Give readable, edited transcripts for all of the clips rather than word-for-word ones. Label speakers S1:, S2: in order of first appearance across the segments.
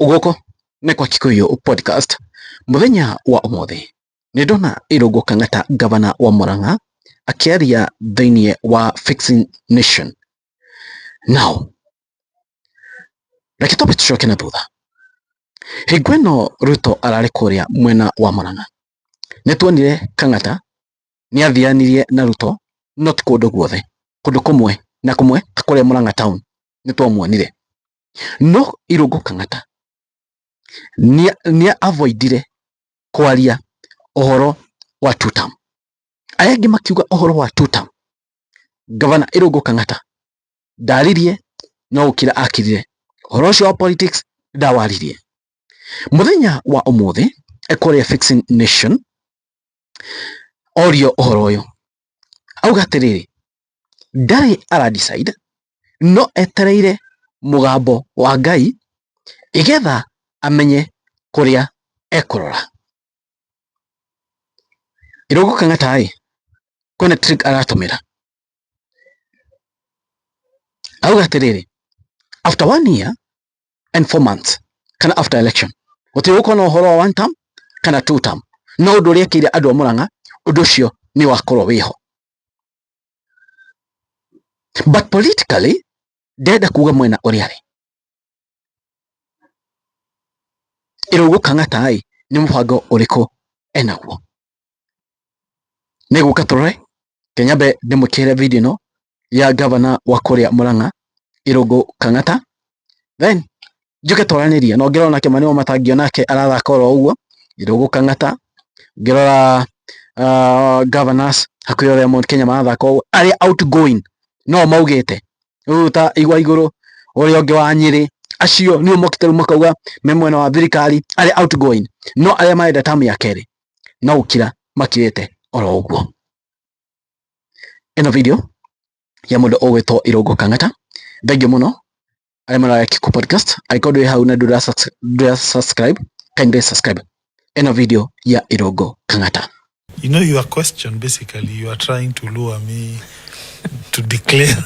S1: Gũkũ nĩ kwa Kikuyu Podcast. Mũthenya wa ũmũthĩ nĩ ndona Irũngũ Kang'ata gavana wa Murang'a akĩaria thĩinĩ wa Fixing Nation. Now, reke twambe tũcoke na thutha. Hingo ĩno Ruto ararĩ kũrĩa mwena wa Murang'a, nĩ tuonire Kang'ata nĩ athianirie na Ruto no ti kũndũ guothe, kũndũ kũmwe na kũmwe ta kũrĩa Murang'a town nĩ twamuonire. No Irũngũ Kang'ata nĩ avoidire kwaria ũhoro wa two term. Arĩa angĩ makiuga ũhoro wa two term, Gavana Irũngũ Kang'ata ndaririe no gũkira akirire. Ũhoro ũcio wa politics ndawaririe. Mũthenya wa ũmũthĩ kũrĩa Fixing Nation orio ũhoro ũyũ auga atĩrĩrĩ, ndarĩ ara decide no etereire mũgambo wa Ngai igetha amenye kũrĩa ekũrora. Irũngũ Kang'ata ĩ kwĩna trick aratũmĩra. Auga atĩrĩrĩ, after one year and 4 months kana after election gũtirĩ gũkorwo na ũhoro wa one term kana two term, no ũndũ ũrĩa ekĩire andũ a Murang'a ũndũ ũcio nĩ wakorwo wĩho, but politically ndenda kuga mwena ũrĩa arĩ. Irũngũ Kang'ata ĩ nĩ mũbango ũrĩkũ enaguo? Nĩ gũka tũrore. Kenyambe ndĩmwĩkĩre video ĩno ya gavana wa kũrĩa Murang'a Irũngũ Kang'ata, then njoke twaranĩrie. Na ũngĩrora Kĩmani Wamatangi nake arathaka oro ũguo Irũngũ Kang'ata. Ngĩrora governors hakuhĩ othe a Mount Kenya marathaka ũguo, arĩa outgoing no maugĩte rĩu ta igwa igũrũ ũrĩa ũngĩ wa Nyĩrĩ, acio nĩo mokĩte rĩu makauga me mwena wa thirikari, arĩa outgoing. No arĩa marenda term ya kerĩ no gũkira makirĩte oro ũguo. Ĩno video ya mũndũ ũgwĩtwo Irũngũ Kang'ata. Thengiũ mũno arĩa marora Kikuyu Podcast. Angĩkorwo ndũrĩ hau na ndũra subscribe, kindly subscribe. Ĩno video ya Irũngũ Kang'ata.
S2: You know, your question, basically, you are trying to lure me to declare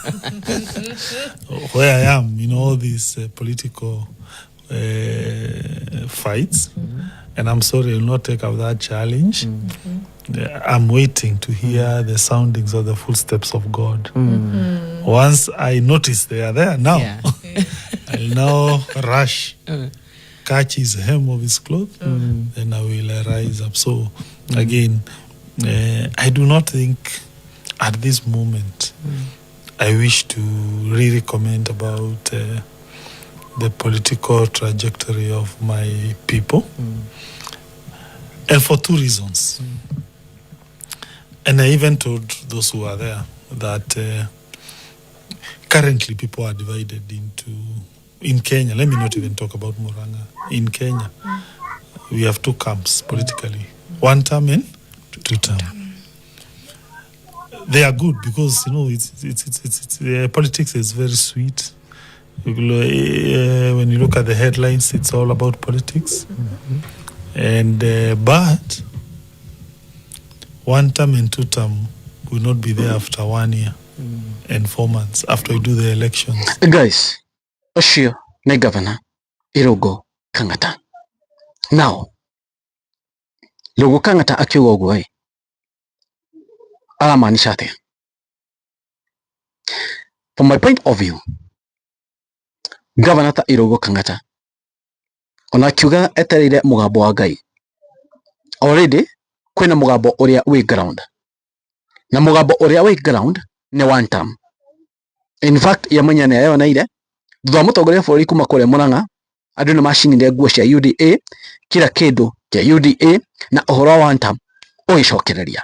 S2: where I am in all these political fights. And I'm sorry, I will not take up that challenge. I'm waiting to hear the soundings of the footsteps of God. Once I notice they are there now, I'll now rush, catch his hem of his cloth, then I will rise up. So, again, I do not think at this moment I wish to really comment about the political trajectory of my people. And for two reasons. And I even told those who are there that currently people are divided into, in Kenya, let me not even talk about Murang'a. In Kenya, we have two camps politically, one term and two term. They are good because you know it's politics is very sweet. When you look at the headlines, it's all about politics. And but one term and two term will not be there after one year and 4 months after we do the elections.
S1: Guys, ũcio nĩ Governor Irũngũ Kang'ata. Now, Irũngũ Kang'ata akiuga ũguo ĩ aramaanisha atĩa? From my point of view, Governor ta Irũngũ Kang'ata ona akiuga etereire mũgambo wa Ngai, already kwĩna mũgambo ũrĩa wĩ ground, na mũgambo ũrĩa wĩ ground nĩ one term. In fact, ye mwenyewe nĩ eyoneire thutha wa mũtongoria wa bũrũri kuma kũrĩa Murang'a, andũ nĩ macinire nguo cia UDA, kila kĩndũ kĩa UDA, na ũhoro wa one term ũgĩcokereria.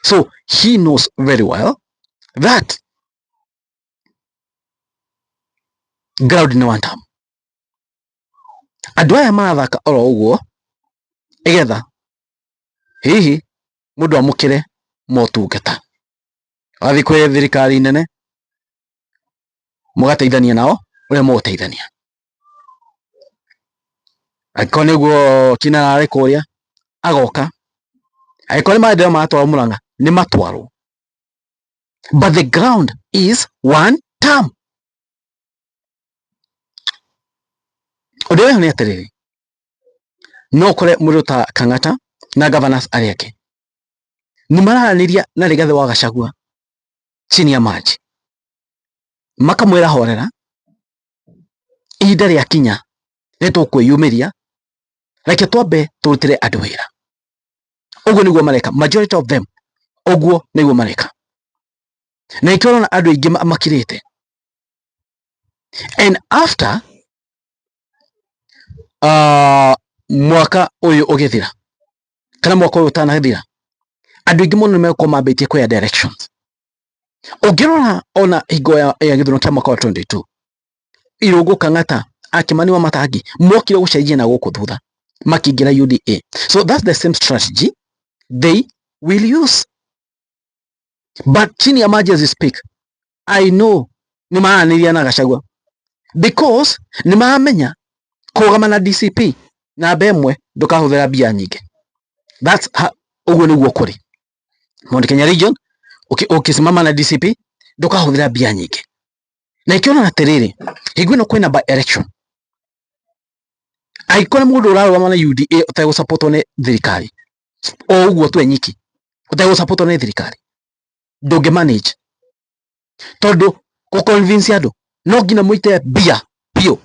S1: So he knows very well that ground nĩ one term. Andũ aya marathaka oro ũguo ĩgetha hihi mũndũ amũkĩre motungata wathiĩ kwĩ thirikari nene mũgateithania nao ũrĩa mũgũteithania. Angĩkorwo nĩguo Kinara arĩ kũrĩa agoka, angĩkorwo nĩ maendeleo maratwarwo Murang'a nĩ matwarwo, but the ground is one term. Ũndũ ũyũ nĩ atĩrĩrĩ, no ũkore mũndũ ta Kang'ata na governors arĩa angĩ nĩ mararanĩria na Rigathĩ wa Gachagua chini ya maji, makamwĩra horera, ihinda rĩakinya nĩ tũkwĩyumĩria, reke twambe tũrutĩre andũ wĩra. Ũguo nĩguo mareka, majority of them ũguo nĩguo mareka, na ikĩo ũrona andũ aingĩ makirĩte. And after mwaka ũyũ ũgĩthira kana mwaka ũyũ ũtanathira, andũ aingĩ mũno nĩmegũkorwo mambĩtie kwĩya directions. Ũngĩrora ona hingo ya gĩthurano kĩa mwaka wa 22, Irũngũ Kang'ata Akimani wa Matangi mokire gũcenjia na gũkũ thutha makĩingĩra UDA. So that's the same strategy they will use. But chini ya maji as you speak, I know nĩ maranĩria na Gachagua because nĩ maramenya kũrũgama na DCP namba ĩmwe ndũkahũthĩra mbia nyingĩ. That's ũguo nĩguo kũrĩ Mount Kenya region. Ũkĩsimama na DCP ndũkahũthĩra mbia nyingĩ, na ikĩona atĩrĩrĩ, hingo ĩno kwĩna by election, angĩkorwo nĩ mũndũ ũrarũgama na UDA ũtegũsupportwo nĩ thirikari, o ũguo tu nyiki ũtegũsupportwo nĩ thirikari, ndũngĩ manage, tondũ gũ convince andũ no nginya mũite mbia biũ.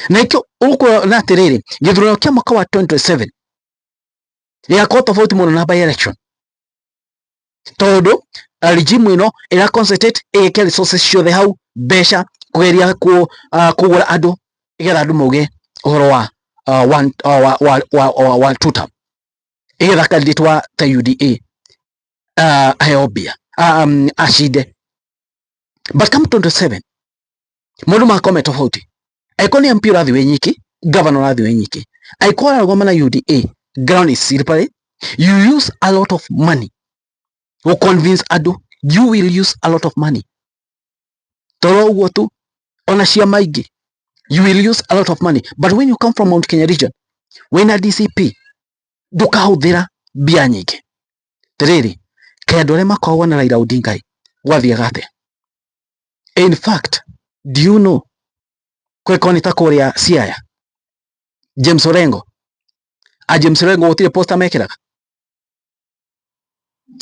S1: Na ikĩo ũkuona atĩrĩrĩ, gĩthurano kĩa mwaka wa 2027 gĩgakorwo tofauti mũno na by election, tondũ regime ĩno ĩra concentrate, ĩgĩkĩra resources ciothe hau, mbeca kũgeria kũgũra andũ igetha andũ mauge ũhoro wa one, wa two term, igetha candidate wa ta UDA aheo mbia, acinde. But come 27 maũndũ magakorwo me tofauti. Angĩkorwo nĩ MP ũrathiĩ wĩ nyiki, governor ũrathiĩ wĩ nyiki, angĩkorwo ũrarũgama na UDA, ground is slippery. You use a lot of money gũ convince andũ. You will use a lot of money. Toro ũguo tu, ona ciama ingĩ, you will use a lot of money. But when you come from Mount Kenya region wĩna DCP, ndũkahũthĩra mbia nyingĩ. Tĩrĩrĩ, kaĩ andũ arĩa makoragwo na Raila Odinga gwathiaga atĩa? In fact, do you know kwĩkorwo nĩ ta kũrĩa Siaya, James Orengo, a James Orengo gũtirĩ poster mekĩraga.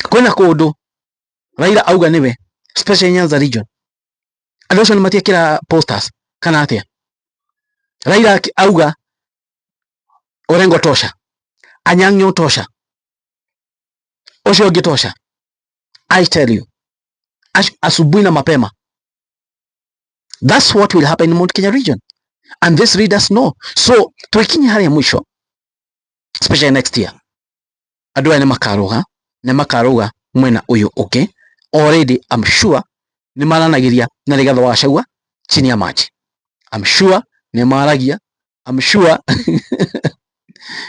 S1: Kwĩna kũndũ Raila auga nĩwe, especially Nyanza region, andũ acio nĩ matiĩkĩra posters kana atĩa? Raila auga Orengo tosha, Anyang' Nyong'o tosha, ũcio ũngĩ tosha. I tell you, asubuhi na mapema, that's what will happen in Mount Kenya region, and these leaders know. So twikinye harĩa mũico, especially next year, andũ aya nĩ makarũga, nĩ makarũga mwena ũyũ ũngĩ. Already I'm sure nĩ maranagĩria na Rigathĩ wa Gachagua chini ya maji. I'm sure nĩ maragia. I'm sure,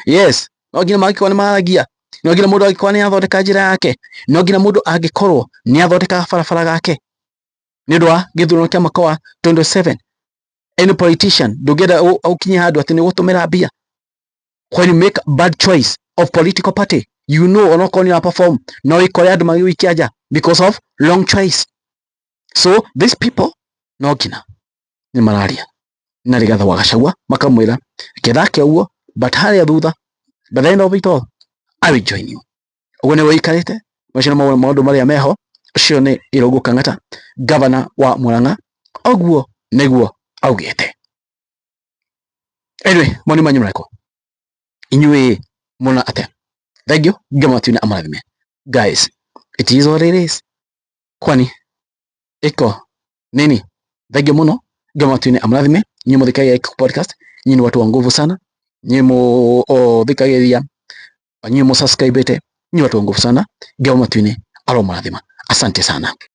S1: yes, no nginya mangĩkorwo nĩ maragia, no nginya mũndũ angĩkorwo nĩ athondeka njĩra yake, no nginya mũndũ angĩkorwo nĩ athondeka barabara gake nĩ ũndũ wa gĩthurano kĩa mwaka wa 27. Any politician ndũngĩenda ũkinye handũ atĩ nĩ ũgũtũmĩra mbia. When you make bad choice of political party, you know, onokorwo nĩ perform, no ĩkore andũ magĩgũikia nja because of wrong choice. So these people no nginya nĩ mararia na Rigathĩ wa Gachagua, makamwĩra kĩthake ũguo, but harĩa thutha, by the end of it all, I will join you. Ũguo nĩguo ikarĩte. Macio nĩ maũndũ marĩa meho. Ũcio nĩ Irũngũ Kang'ata, governor wa Murang'a, ũguo nĩguo augĩte. Anyway, moni manyu marĩkũ? Inyuĩ mũna atĩa? Thank you. Ngai matuine amarathime. Guys, it is what it is. Kwani iko nini? Thank you muno. Ngai matuine amarathime. Nyinyi muthikagia podcast, nyinyi ni watu wa nguvu sana. Nyinyi muthikagĩrĩria, nyinyi mu subscribe, nyinyi watu wa nguvu sana. Ngai matuine aromarathima. Asante sana.